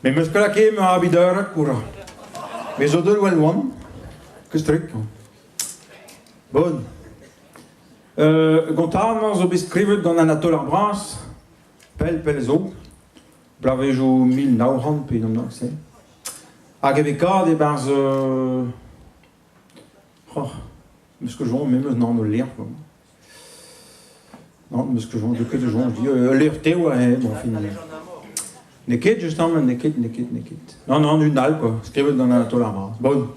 Me 'meus ket lakaet ma abid eured, koura. Me zo deuet well oan. Kestrek. Bon. Gontañ zo bet skrivet gant Anatole ar Bras, pell pell zo, bloavezhioù 1900 pe unan se. Hag e vez kavet e-barzh oh, 'meus ket soñj, me 'meus nann ul levr quoi. Nann, 'meus ket soñj, ket soñj dit, ul levr tev eo, bon, fin. N'eo ket justement, n'eo ket, n'eo ket, n'eo ket. Non, non, un all quoi, skrivet gant Anatole ar Bras. Bon.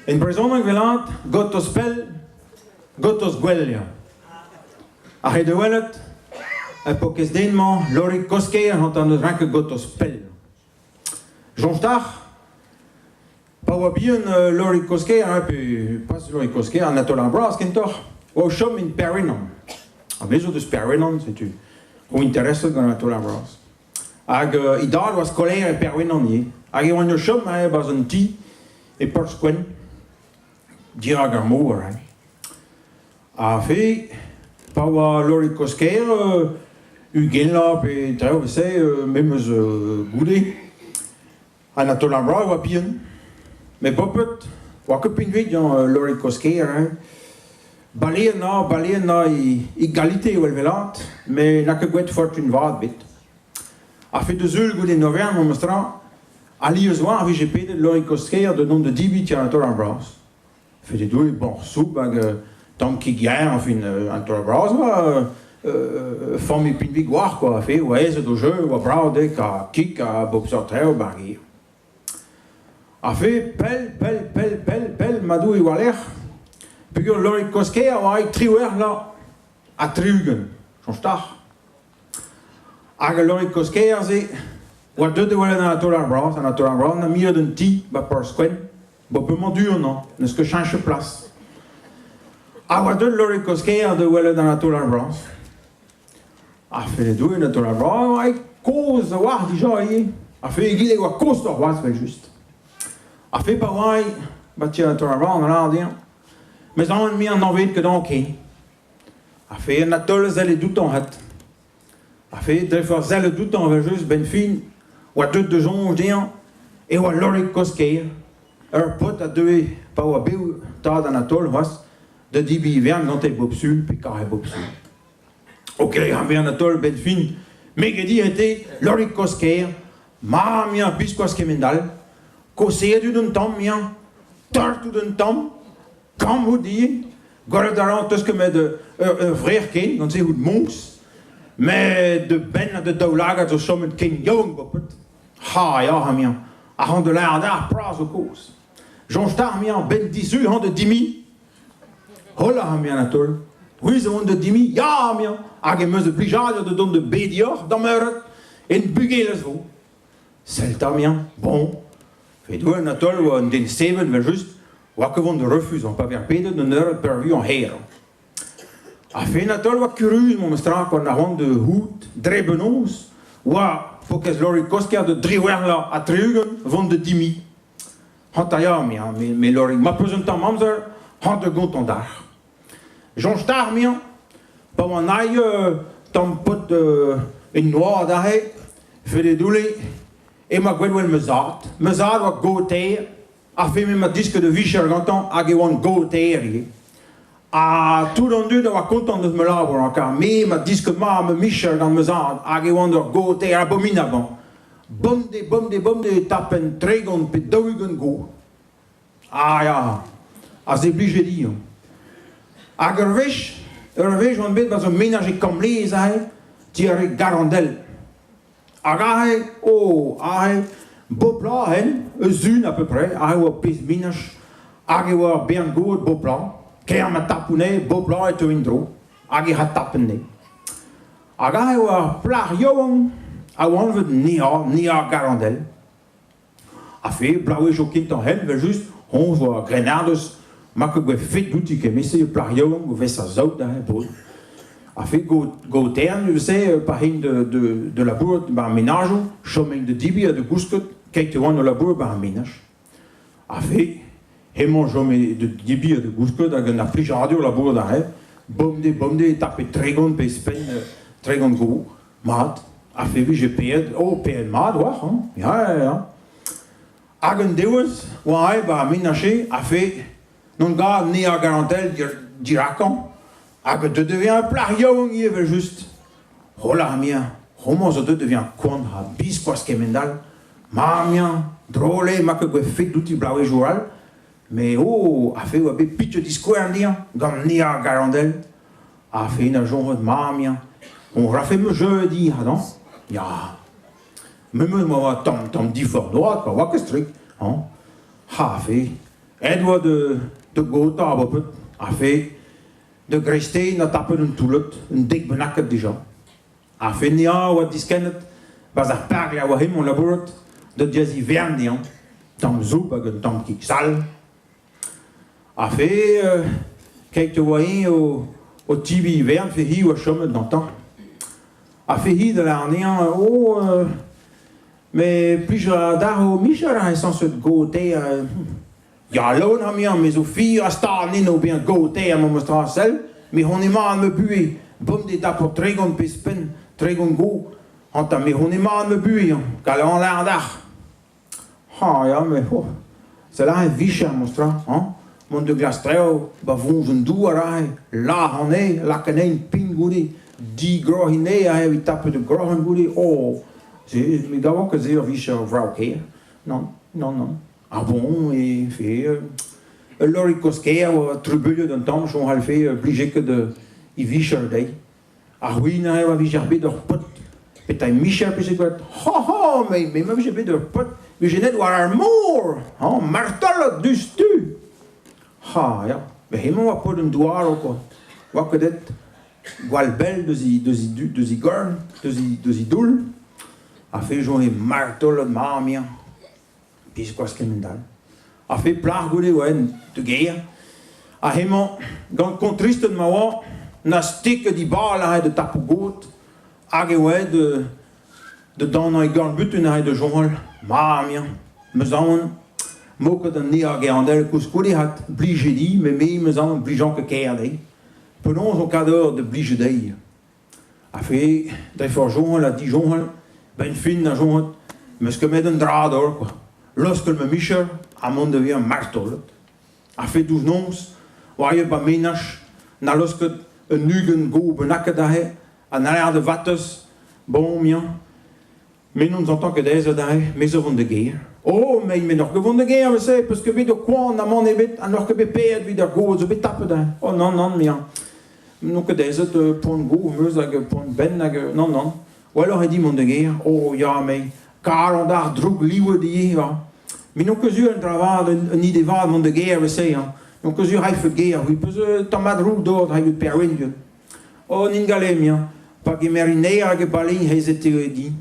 En brezhoneg 'velat, gortoz pell, gortoz gwell eo. Ar re da welet, ar paourkaezh den-mañ, Lorig Kosker, hanter neus ranket gortoz pell. Soñj dac'h, pa oa bihan Lorig Kosker, hein, pe pas Lorig Kosker, Anatole ar Bras kentoc'h, oa o chom en Perwenan. Ha me zo deus Perwenan, setu. O intereset gant Anatole ar Bras. Hag e dad oa skolaer e Perwenan ivez. Hag e oan o chom hein, e-barzh un ti e Porzh-Gwenn, dirak ar mor. Hein. Ha fe, pa oa Lorig Kosker, 20 vloaz pe traoù se, memes goude, Anatole ar Bras a oa bihan. Met boped, oa ket pinvidik hañ Lorig Kosker hein. Baleet 'na, baleet 'na e galite evel welat, met n'a ket gwraet fortun vat ebet. A-fet da sul goude an overenn memestra, alies 'oa a vije pedet Lorig Kosker da dont da debriñ ti Anatole ar Bras. Fede Doue, bon, soub hag tamm kig-yer, enfin, an taol bras oa, familh pinvik oac'h, quoi, fe, oa aezet o jeu, oa brav dezhe, ha kig ha bop seurt traoù 'ba ar gêr. Ha fe, pell, pell, pell, pell, pell, ma Doue war-lerc'h, peogwir Lorig Kosker a oa aet 18 vloaz ha 60, soñj 'tac'h. Hag al Lorig Kosker-se oa deuet da welet Anatole ar Bras, Anatole ar Bras 'na miret un ti 'ba Porzh-Gwenn, Bon, p'emañ du amañ, n'eus ket cheñchet plas. Ha oa deuet Lorig Kosker da welet Anatole ar Bras. Ar felle Doue Anatole ar Bras oa aet kozh a-walc'h dija ivez. Ar fe egile oa kozhoc'h c'hoazh evel-just. Ar fe pa oa ba ti Anatole ar Bras an lâr dezhañ. Mes aon me an anvet ket añ ken. Ar fe Anatole a selle doutañ 'hat. Ar fe dre forzh sellet outañ evel-just 'benn fin oa deuet da soñj dezhañ e oa Lorig Kosker, ur paotr a deue pa oa bev tad Anatole c'hoazh da debriñ ivern gante bep sul pe karet bep sul. Ok, eme Anatole 'benn fin, me 'gredi ete Lorig Kosker, ma 'meañ biskoazh kement-all, kaozeet out un tamm 'meañ, tort out un tamm, Kamm out ivez. Gwelet a ran 'teus ket met ur vrec'h ken, gant se out moñs. Met da benn ha da daoulagad zo chomet ken yaouank boped. Ha ya, amiañ, ac'hann da lâret ar plas zo kozh. Soñj 'ta, amiañ, 'benn disul hañ da dimiñ. Hola, amiañ Anatole. C'hwi zo vont da dimiñ? Ya, amiañ, hag em eus ur blijadur da dont da bediñ oc'h d'am eured. En bugelezh 'vo. Sell 'ta, amiañ, bon. Fedoù Anatole oa un den seven evel-just, oa ket vont da refuzañ pa vez pedet un eured peurvuiañ hêr. Ha fe Anatole oa kurius memestra gant ar c'hoant da c'hoût dre penaos oa paourkaezh Lorig Kosker da driwec'h vloaz ha 60 vont da dimiñ. Hanter ya, me Lorig, ma peus un tamm amzer, hanter gontañ dac'h. Soñj 'ta, amiañ, pa oan ail tamm paotr en noad aze, fede doulle, emañ gwell ma zad. Ma zad oa gaoter, ar fe m'emañ disket ur vicher gantañ hag e oan gaoter ivez. Ha tout an dud a oa kontant eus ma labour, kar me 'ma disket mat ma micher gant ma zad hag e oan ur gaoter abominabl. Bemdez, bemdez, bemdez e tapen 30 pe 40 go. Ah ya, aze blije din. Hag ur wech oan bet 'ba 'zo menaj e Kamlez aze, ti ar re Garandel. Hag aze, oh, aze, bep bloaz hen, eus un à peu près, aze oa pezh menaj, hag e oa ur bern god bep bloaz, kaer ma tapoù anezhe, bep bloaz e teu en-dro, hag e adtapen anezhe. Hag aze e oa ur plac'h yaouank a oa anvet Nea, Nea Garandel. Ha fe, bloavezhioù kentañ hent evel-just, hoñ 'voa grennardez, ma ket gwell fet outi kement-se, plac'h yaouank o vesañ saout aze, paotr. Ha fe, gaotean neuze, pa int da labourat 'ba ar menajoù, chom int da debriñ ha da gousket keit e oant o labourat 'ba ar menaj. Ha fe, hemañ chome da debriñ ha da gousket hag gant ar plijadur labourat aze, bemdez, bemdez e tape 30 pe ouzhpenn 30 go, mat. Ha fe vije paeet, oh, paeet mat oac'h, hein, ya, ya, ya. Hag un devezh oa aet 'ba ar menaj-se ha fe n'on gav ne ar garantell dirakañ hag deut da vezañ ur plac'h yaouank ivez evel-just. Hola miañ, homañ zo deut da vezañ koant ha biskoazh kement-all. Ma miañ, drol eo ma ket gwefet outi bloavezhioù all, met oh, ha fe oa bet pitet diskouarn dezhañ gant Nea Garandel. Ha fe na soñjet ma miañ, on rafe ma jeu dit ha Ya. Me 'meus ma oa tamm tamm diforc'h droad pa oa ket strik hañ. Ha fe, aet oa da gotañ a-boped, ha fe, da greisteiz na tapet un toullad, un dek bennaket dija. Ha fe nea a oa diskennet 'barzh ar park a oa hemañ labourat da diaziñ vern dezhañ, tamm soub hag un tamm kig sall. Ha fe, keit e oa-eñ o tiviñ vern, fe hi oa chomet gantañ. Ha fe hi da lâret anezhañ, oh, met plij a ra dac'h ho micher ha sañset gaoter. Ya, laouen ha me me zo fier ha stad eno bezañ gaoter memes tra sell, me c'hon emañ ma buhez, bemdez dapo 30 pezh penn, 30 go, anta me c'hon emañ ma buhez, kalañ lâr dac'h. Ha ya, met oh, sell aze vicher memes tra, hañ, mont da glask traoù, 'ba voñj an douar aze, lâr anezhe, lak anezhi pign goude, digroc'hiñ anezhe aze evit tapout ur groc'hen goude, oh, se, me gavan ket se ur vicher vrav-kaer, nann, nann, nann. Ah bon, e fe, ul lorig kozh-kaer a oa trubuilhet un tamm, soñjal fe, blije ket e vicher dezhi. Ar c'hwi neuze a vije bet ur paotr petra micher 'pije graet ha ha me me ma vije bet ur paotr vije net war ar mor hañ martolod diouzhtu ha ya met hemañ oa paotr an douaroù kwa oa ket aet gwall bell deus he deus he deus he gorn deus he deus he doull ha fejoñ he martolod ma miañ biskoazh kement-all ha fe plac'h goude oa en da gêr ha hemañ gant kontristed ma oa na steket e bal aze da tapout god hag e oa aet da danañ e gorn-butun aze da soñjal ma miañ 'meus aon 'mo ket an neañ koulskoude 'hat blije dit met me 'meus aon blijañ ket kaer dezhi penaos on kador da blijout dezhi Ha fe, dre forzh soñjal ha disoñjal, 'benn fin a soñjot, 'meus ket met un dra d'ober kwa. Laoskel ma micher ha mont da vezañ martolod. Ha fe diouzh noz, war ba menaj, na laosket un 20 go bennaket aze, ha na lâr da vatezh, bon, miañ, Me n'on zantañ ket aes adarre, me zo vont da gêr. Oh, met me n'oc'h ket vont da gêr, se, peus ket bet ho koan amañ ebet, ha n'oc'h ket bet paeet evit ar goz zo bet tapet hein. Oh nann, nann, me n'on ket aezet poan go 'm eus hag poan benn hag nann, nann. Gwelloc'h eo dit mont da gêr. Oh ya, me kalon d'ar droug livet ivez, va. Me n'on ket sur un dra vat, un ide vat mont da gêr evel-se, hein. N'on ket sur 'rafe gêr, c'hwi peus tamm mat droug d'ober evit perwin, Oh, n'int galemiañ, pa gemerin aer hag e balein aezet eo din.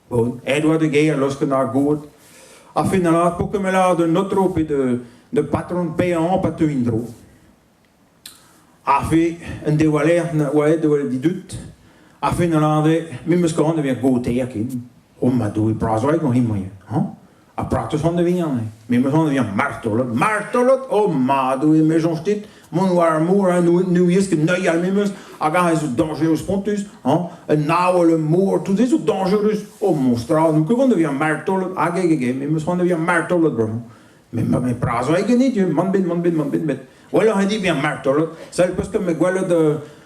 Bon, aet oa da gêr laosken ar god. Ha fin po ket me lâret d'un aotrou pe de patron paeañ pa teu en-dro. Ha fe, un dewaler oa aet da welet e dud. Ha fin a lâre, me 'meus ket c'hoant da vezañ gaoter ken. Oh ma Doue, bras oa gant hemañ, hañ? Ha pratus on da vezañ, me 'meus c'hoant da vezañ martolod. Martolod? Oh ma Doue, me soñj dit, mont war ar mor, hein, ne ouiez ket neuial memes, hag aze zo dañjerus spontus, hein, un avel, un mor, tout se zo dañjerus. Oh monstra, n'on ket vont da vezañ martolod, hag hag hag, me 'meus c'hoant da vezañ martolod bremañ. Mais ma bras oa ganit, mann bet, mann bet, mann bet, met gwelloc'h eo dit bezañ martolod. Sell peus ket me gwelet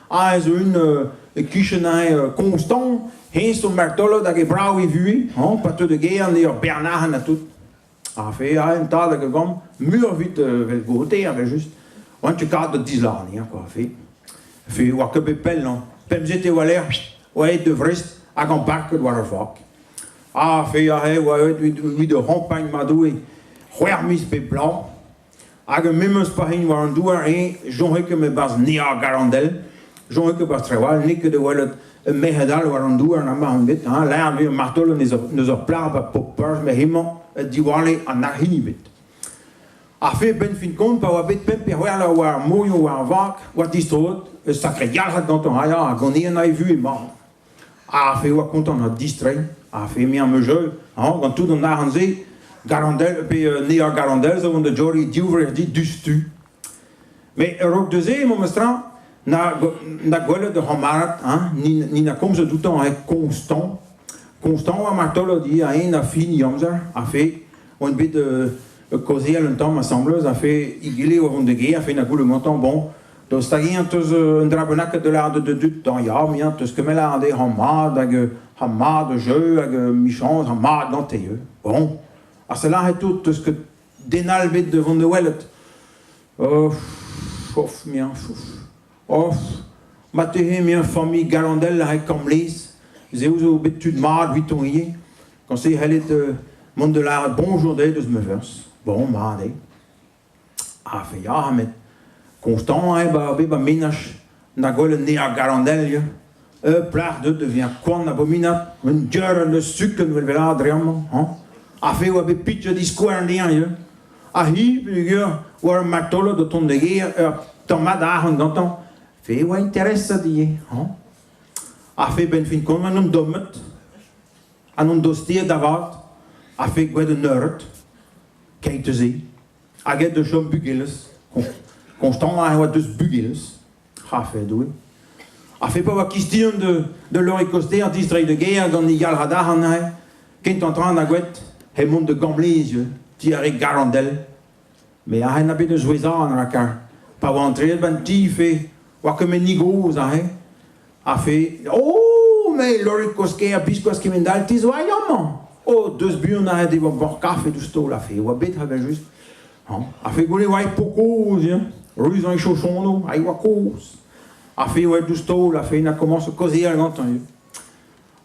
aze zo un e-kichen aze Constant, hennezh zo martolod hag e brav e vuhez, hañ, pa teu da gêr eo ur bern arc'hant ha tout. Ha fe aze un tad hag e vamm, muioc'h evit evel goter evel-just. Oant ket kat da dislârniñ quoi, fe. Fe oa ket bet pell, hañ. Pemzet eo war-lerc'h, oa aet da Vrest hag amparket war ar vag. Ah, fe aze oa aet evit ur c'hampagn ma Doue, c'hwec'h miz bep bloaz. Hag memes pa int war an douar eñ soñj ket e-barzh Nea Garandel, soñj ket e-barzh traoù all, n'eo ket da welet un merc'hed all war an douar na mar bet, hein, lâret vez martolod neus ur plac'h ba pop perzh met hemañ diwalle an hini bet. Ar fe benn fin kont pa oa bet pemp pe c'hwec'h leur war ar morioù war ar vag, oa distroet, ur sakre yalc'had gantañ ha ya, ha ganin e vuhez mat. Ha fe oa kontant ha distreiñ, ha fe me am eus jeu, hañ, gant tout an arc'hant-se, Garandel, pe Nea Garandel zo vont da joriñ div wreg dit diouzhtu. Met a-raok da se, memestra, Na, na gwelet ur c'hamarad, hein, ni, ni na komzet outañ hein, Constant. Constant oa martolod ivez, ha eñ a fin e amzer, a fe, oan bet euh, kaozeal un tamm asambles, a fe egile oa vont da gêr, a fe na goulenn gantañ, bon, daoust hag-eñ 'teus un dra bennaket da lâret da dud, dañ ya, me 'teus ket lâret dezhe ha mat hag ha mat o jeu hag 'michañs ha mat gante ivez. Bon, ha se lâret tout, 'teus ket den all bet da vont da welet. Oh, ouf, miañ, ouf, ouf, marteze emañ familh Galandel aze Kamlez, se zo bet tud mat evitoñ ivez. Gant se e c'hellit mont da lâret bonjour dezhe deus ma ferzh. Bon, mat eo. Ah, fe ya, met Constant eo ba bep a menaj na gwelet anezhañ ar Galandel ya. Ur plac'h deuet da vezañ koant abominabl, un deur en deus suket evel dre amañ, hañ. Ha fe oa bet pitchet diskouarn dezhañ ya. Ha hi, peogwir oa ur martolod o tont da gêr, ur tamm mat arc'hant gantañ, fe oa intereset ivez, hañ. Ha fe 'benn fin kont en em dommet, ha n'on dosteet da vat, ha fe gwelet un eured, keit-se, hag aet da chom bugelez. Constant a oa deus bugelez. Ha fe Doue. Ha fe pa oa kistion de Lori Koster distreiñ da gêr gant e yalc'had arc'hant neuze, kentañ tra na gouet, he mont da Gamblez, ti ar re Garandel. Me aze na bet eus Ouezan, rakar. Pa oa antreet ban ti, fe, oa ket met ni gozh aze. Ha fe, oh, me Lori Kosker, biskoazh kement all, te zo aet amañ. Oh, deus buan aze devoa boc'h kafe douzh taol, ha fe, oa bet evel-just. Ha fe goude oa po kozh, ya. Ruz an chochono, ha e oa kozh. Ha fe oa douzh taol, ha fe na komañs kaozeal gantañ.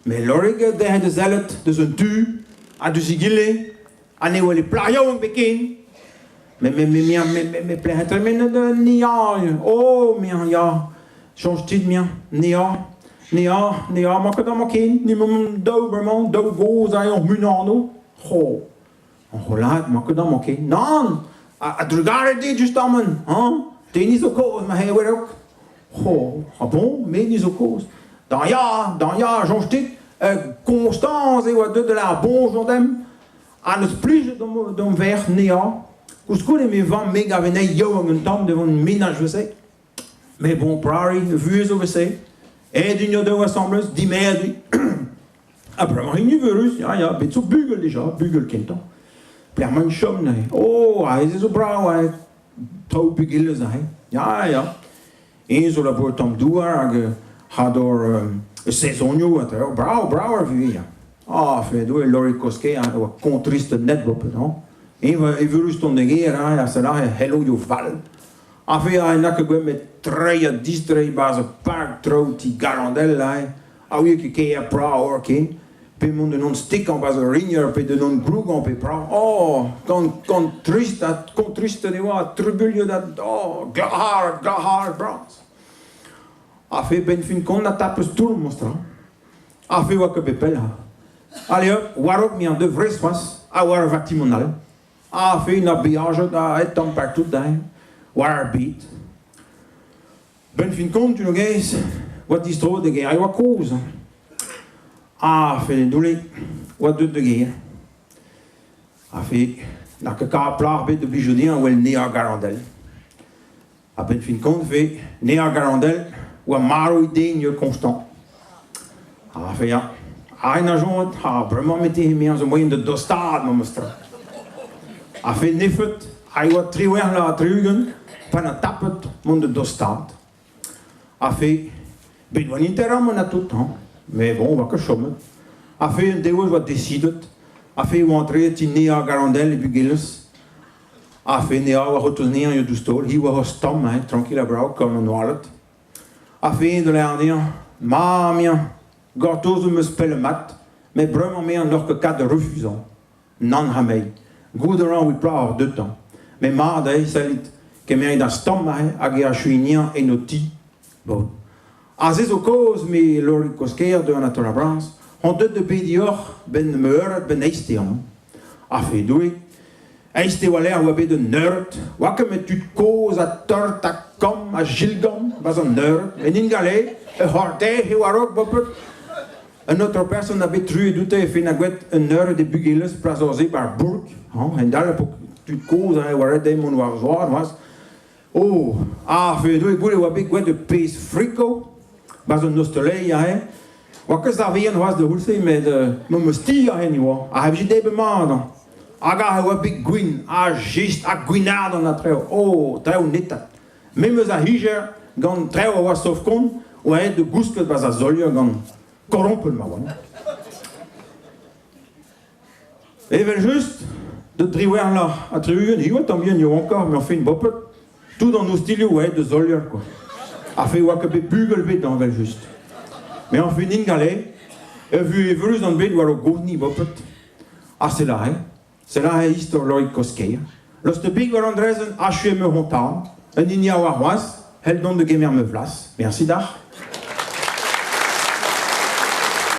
Met Lorig derc'het da sellet deus un tu ha deus egile, ha ne wele plac'h yaouank bet ken. Mais mais mais mais mais mais mais plec'h tremenet nia oh miañ ya soñj dit miañ nia nia nia 'mañ ket amañ ken ni 'maomp daou bremañ daou gozh aze hon unano oh An c'hollad 'mañ ket amañ ken. Nann! A-drugarez dit justamant, hañ? Te ni zo kaoz ma c'hewelok. Oh, ah bon, me ni zo kaoz. Dañ ya, dañ ya, soñj dit, Constance e oa deuet da lâret bonjour demp, ha n'eus plijet d'am verc'h Nea. Koulskoude me vamm me gav anezhi yaouank un tamm devant menaj vese. Mais bon, prari, vuhez zo vese. Aet int o-daou asambles, dimeziñ. Ha bremañ int niverus, ya, ya, bet zo bugel dija, bugel kentañ. Pelec'h emaint chom neuze? Oh, aze zo brav, aze. Traoù bugelezh aze. Ya, ya. Eñ zo labourat tamm douar hag c'hador sezonioù ha traoù. Brav, brav ar vuhez, ya. Ah, fe doue, Lori Koske a oa kontrist net boped, hañ. Eñ oa evurus tont da gêr, hein, ha se lâre hello yo val. Ha fe a n'a ket gwelet met treiñ ha distreiñ 'barzh ur park traoù ti Galandel aze. A ouie ket kaer pra o'r ken, pe mont d'un stekañ 'barzh ur rigner pe d'un glougañ pe pra. Oh, gant gant trist ha kontristet e oa, trubuilhet ha oh, glac'har, glac'har bras. Ha fe 'benn fin kont a tapes toull monstra. Ha fe oa ket bet pell ha. Allez hop, war-raok me an deu Vrest c'hoazh, ha war ur vatimant all. Ha fe na beajet ha aet tamm partout da war ar bed. Benn fin kont, tu gaezh, oa distro da gêr, e oa kozh. Ha fe doule, oa deuet da gêr. Ha fe, n'a ket kavet plac'h bet da blijout dezhañ wel Nea Garandel. Ha benn fin kont, fe, Nea Garandel oa marv e den Constant. Ha fe ya, ha en a joñet, ha bremañ mete me zo moaien da dostaat memes tra. Ha fe nefet, ha e oa 18 vloaz ha 60 pa 'na tapet mont da dostaat. Ha fe, bet oan interamant ha tout, hañ. Mais bon, oa ket chomet. Ha fe un devezh oa desidet, ha fe oa antreet ti Nea Garandel e Bugelez. Ha fe Nea oa c'hotoz anezhañ diouzh taol, hi oa ur stamm, hein, tranquil ha brav, gant an oaled. Ha fe da lâret dezhañ, ma miañ, gortoz 'm eus pell mat, met bremañ me n'oc'h ket kat da refuzañ. Nann ha me. Goût a ran evit plac'h deutañ. Met mat eo, sellit, kemerit ar stamm aze hag e achuiñ en ho ti. Bon. Aze zo kaoz, me Lorig Kosker deus an Anatole Bras, on deuet da bediñ oc'h 'benn ma eured 'benn eizhte amañ. Ha fe Doue, eizhte war-lerc'h oa bet un eured, oa ket met tud kozh ha tort ha kamm ha jilgamm 'barzh an eured, en ingal eo, ur c'horter eo a-raok boped. Un autre person a bet truez oute e fin a gouet un eured e bugelezh plas ur se bar bourk, hañ, hend-all po tud kozh hein, war ret dezhe mont war zoar c'hoazh. Oh, ar fedoù goude oa bet gwelet ur pezh friko 'barzh un ostaleri aze. Oa ket ar vihan c'hoazh da c'houlz-se met ma 'm eus ti aze ni oa. Ha vije debret mat hañ. Hag aze oa bet gwin ha jist ha gwin-ardant ha traoù. Oh, traoù netat. Me 'm eus ar hijer gant traoù a oa sof-kont oa aet da gousket 'barzh ar solier gant korompel ma oan. Evel-just, da driwec'h vloaz ha 60 hi oa tamm bihan yaouankoc'h, met enfin boped, tout an ostilhoù oa aet da solier quoi. Ha fe oa ket bet bugel bet evel-just. Mais enfin ingal eo, ur vuhez eürus on bet war o gourni boped. Ha c'est là, c'est là istor Loig Koskeir. Lost big war an draezhenn achu em eus hontan, un hini a oa c'hoazh, c'hell dont da gemer ma flas. Merci dac'h.